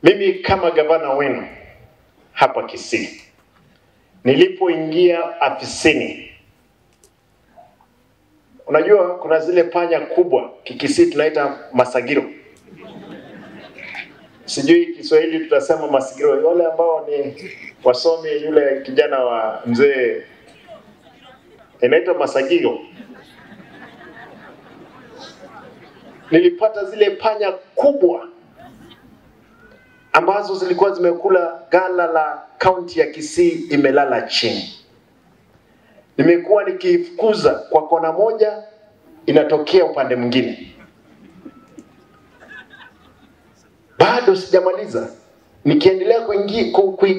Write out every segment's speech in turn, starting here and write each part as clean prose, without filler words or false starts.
Mimi kama gavana wenu hapa Kisii, nilipoingia afisini, unajua kuna zile panya kubwa, Kikisii tunaita masagiro. Sijui Kiswahili tutasema masigiro. Wale ambao ni wasomi, yule kijana wa mzee, inaitwa masagiro. Nilipata zile panya kubwa ambazo zilikuwa zimekula gala la kaunti ya Kisii imelala chini. Nimekuwa nikifukuza kwa kona moja, inatokea upande mwingine. Bado sijamaliza. Nikiendelea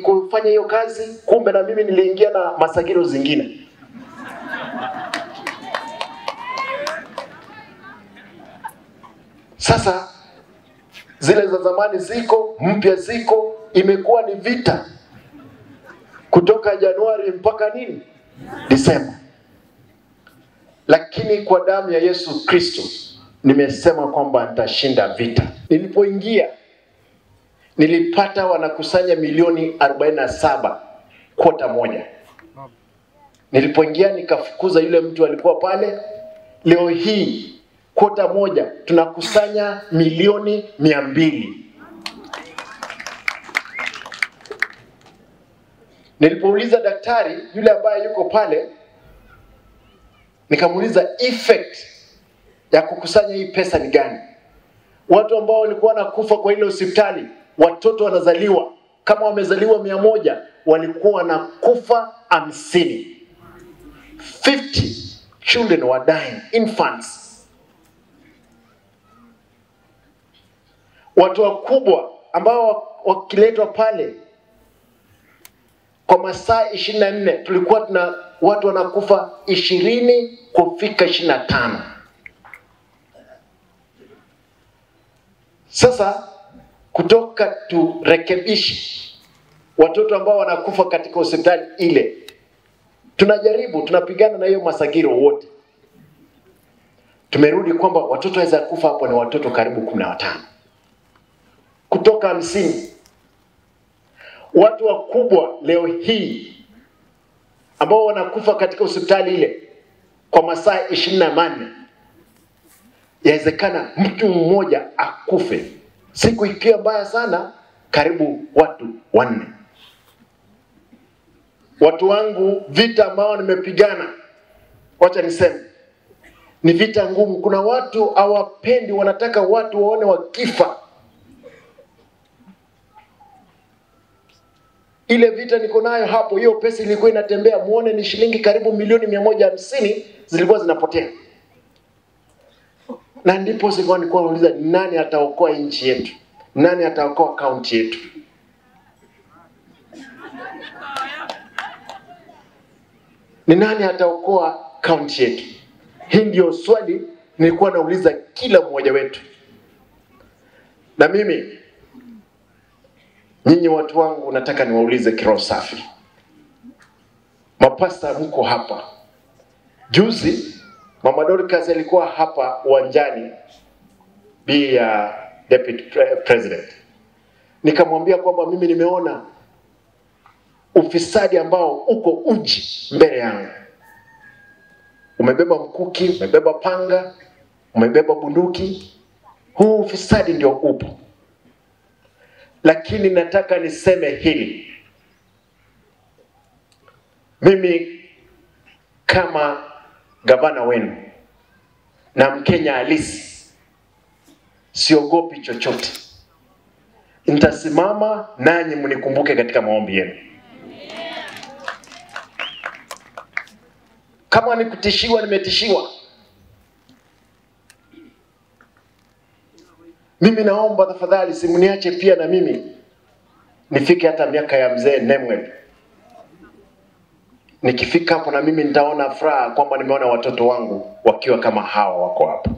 kufanya hiyo kazi, kumbe na mimi niliingia na masagiro zingine. Sasa zile za zamani ziko, mpya ziko, imekuwa ni vita kutoka Januari mpaka nini? Disemba. Lakini kwa damu ya Yesu Kristo nimesema kwamba nitashinda vita. Nilipoingia nilipata wanakusanya milioni 47 kwota moja. Nilipoingia nikafukuza yule mtu alikuwa pale. Leo hii kwota moja tunakusanya milioni 200. Nilipouliza daktari yule ambaye yuko pale, nikamuuliza effect ya kukusanya hii pesa ni gani? Watu ambao walikuwa wanakufa kwa ile hospitali, watoto wanazaliwa, kama wamezaliwa 100, walikuwa wanakufa 50. 50 children were dying, infants. Watu wakubwa ambao wakiletwa pale kwa masaa 24, tulikuwa tuna watu wanakufa 20 kufika 25. Sasa kutoka turekebishe watoto ambao wanakufa katika hospitali ile, tunajaribu, tunapigana na hiyo masagiro wote. Tumerudi kwamba watoto waweza kufa hapo ni watoto karibu 15 kutoka 50. Watu wakubwa leo hii ambao wanakufa katika hospitali ile kwa masaa 24, yawezekana mtu mmoja akufe. Siku ikiwa mbaya sana, karibu watu 4. Watu wangu, vita ambao nimepigana, wacha niseme, ni vita ngumu. Kuna watu hawapendi, wanataka watu waone wakifa. Ile vita niko nayo hapo, hiyo pesa ilikuwa inatembea, muone ni shilingi karibu milioni 150 zilikuwa zinapotea. Na ndipo sikuwa nilikuwa nauliza, nani ataokoa nchi yetu? Nani ataokoa kaunti yetu? Ni nani ataokoa kaunti yetu? Hii ndio swali nilikuwa nauliza kila mmoja wetu. Na mimi, nyinyi watu wangu, nataka niwaulize kiroho safi. Mapasta mko hapa. Juzi Mama Dorcas alikuwa hapa uwanjani, bi ya Deputy President. Nikamwambia kwamba mimi nimeona ufisadi ambao uko uji mbele yangu. Umebeba mkuki, umebeba panga, umebeba bunduki. Huu ufisadi ndio upo. Lakini nataka niseme hili. Mimi kama gavana wenu na Mkenya halisi, siogopi chochote. Nitasimama nanyi mnikumbuke katika maombi yenu. Kama nikutishiwa, nimetishiwa. Mimi naomba tafadhali simniache pia na mimi nifike hata miaka ya mzee Nemweb. Nikifika hapo na mimi nitaona furaha kwamba nimeona watoto wangu wakiwa kama hawa wako hapa.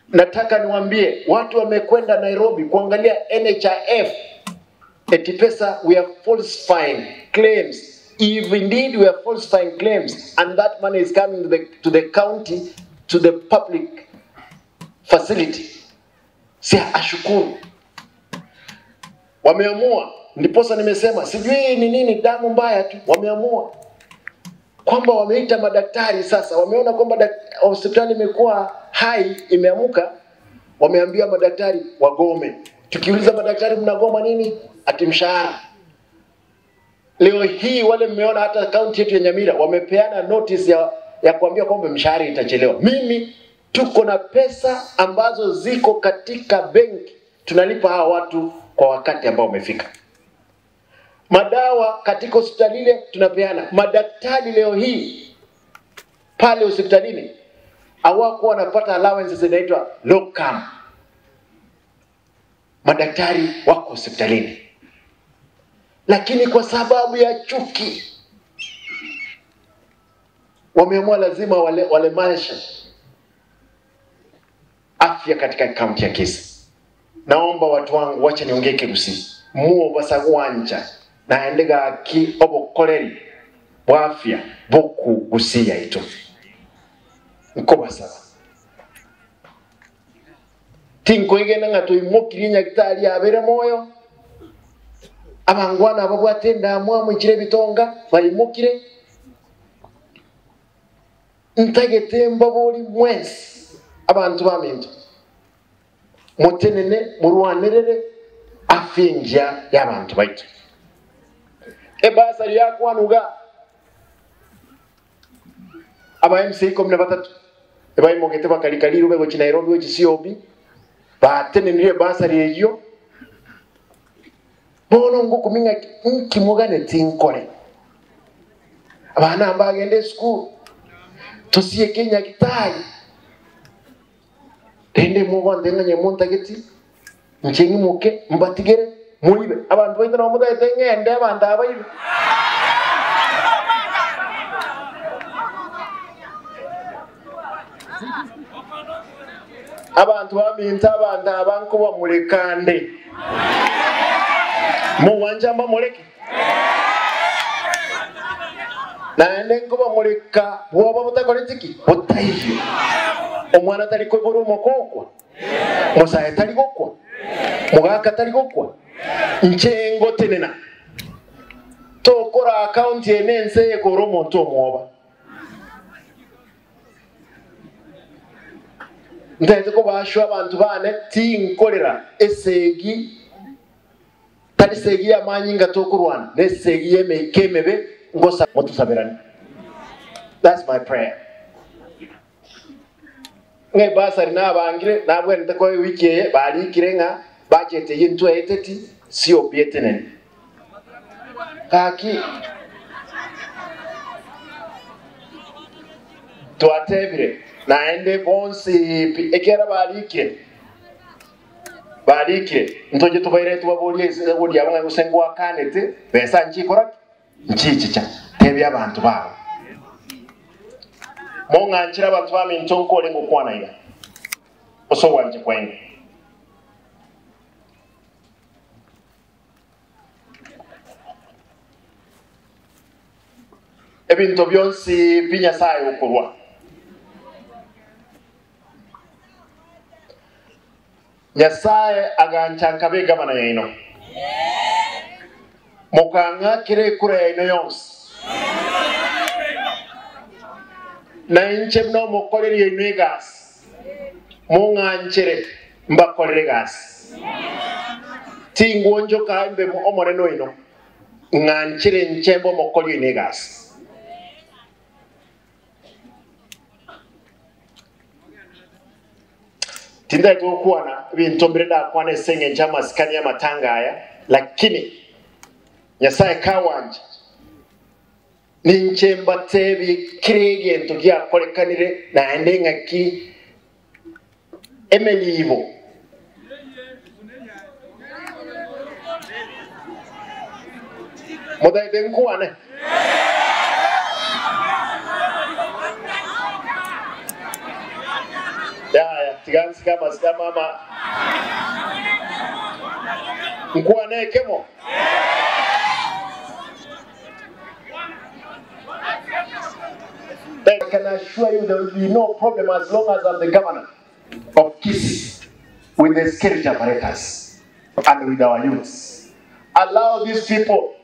Nataka niwaambie watu wamekwenda Nairobi kuangalia NHIF eti pesa, we are falsifying claims. If indeed we are falsifying claims and that money is coming to the county, to the public facility, Si ashukuru. Wameamua, ndiposa nimesema sijui ni nini, damu mbaya tu. Wameamua kwamba wameita madaktari sasa, wameona kwamba hospitali imekuwa hai, imeamuka, wameambia madaktari wagome. Tukiuliza madaktari mnagoma nini? Ati mshahara. Leo hii wale mmeona hata kaunti yetu ya Nyamira wamepeana notice ya kuambia kwamba mshahara itachelewa. Mimi tuko na pesa ambazo ziko katika benki, tunalipa hawa watu kwa wakati ambao umefika. Madawa katika hospitali ile tunapeana. Madaktari leo hii pale hospitalini hawakuwa wanapata allowances zinaitwa locum. Madaktari wako hospitalini, lakini kwa sababu ya chuki wameamua lazima walemanishe afya katika kaunti ya Kisii. Naomba watu wangu, wacha niongee Kirusi. Muo basagwanja naendega ki obokoreri bwa afya boku gusia ito nkobasaba tinkoigena nga tuimukiri nyagitari abere moyo abangwana ababwatenda mwa mwikire bitonga bayimukire ntagete mbaboli mwensi abantu baminto mutenene murwanirere afinja y'abantu baitu. Ebasari yakwanuga aba MC 13 ebayimogete bakarikali rubego chi Nairobi we COB batenenire basari eyo bono ngukuminga nkimugane tinkore abana mbagende school tusiye Kenya kitali rende mugwande nganye muntageti nchengi muke mbatigere muibe abantu baita no mutagete ngende abantu abaibe. Abantu baminta abantu abanko bamulekande muwanja mbamuleke naende nko bamuleka bwoba butakoretiki butaiyo omwana tali kwebora omokokwa musaye tali gokwa mugaka tali gokwa nchengo tenena tokora account enense ekora omuntu omwoba ndete ko bashwa abantu bane tinkorera esegi tali segi ya manyinga tokurwana nesegi yemekemebe ngosa motusaberani. That's my prayer. Nge basari nabangire nabwe nteko wiki balikire nga budget yintu eteti sio bietenen kaki twatebire naende bonsi ekera balikire ntoje tubaire tubabolie boli abanga gusengwa kanete besa nchikora nchichicha tebya abantu bawo monganchira abantu bami ntonkole ngokwana ila oso wanje kwenge ebinto byonsi binyasaye okurwa Nyasaye aganchanka begabana yaino mukanga kire kure yaino yonsi na inche mno mukorere yaino egasi munganchere mbakorere egasi tinguonjoka mbe omoreno ino nganchere nchembo mukori yaino egasi. Tinda kuwana bintombere da kwana esenge njama sikani ya matanga haya, lakini Nyasaye kawanje ninchemba tebi kirege ntugia korekanire na endenga ki emelivo modaide nkuwane ya tigansi kama mama nkuwane kemo. I can assure you there will be no problem as long as I'm the governor of Kisii. with the security apparatus and with our youths. Allow these people.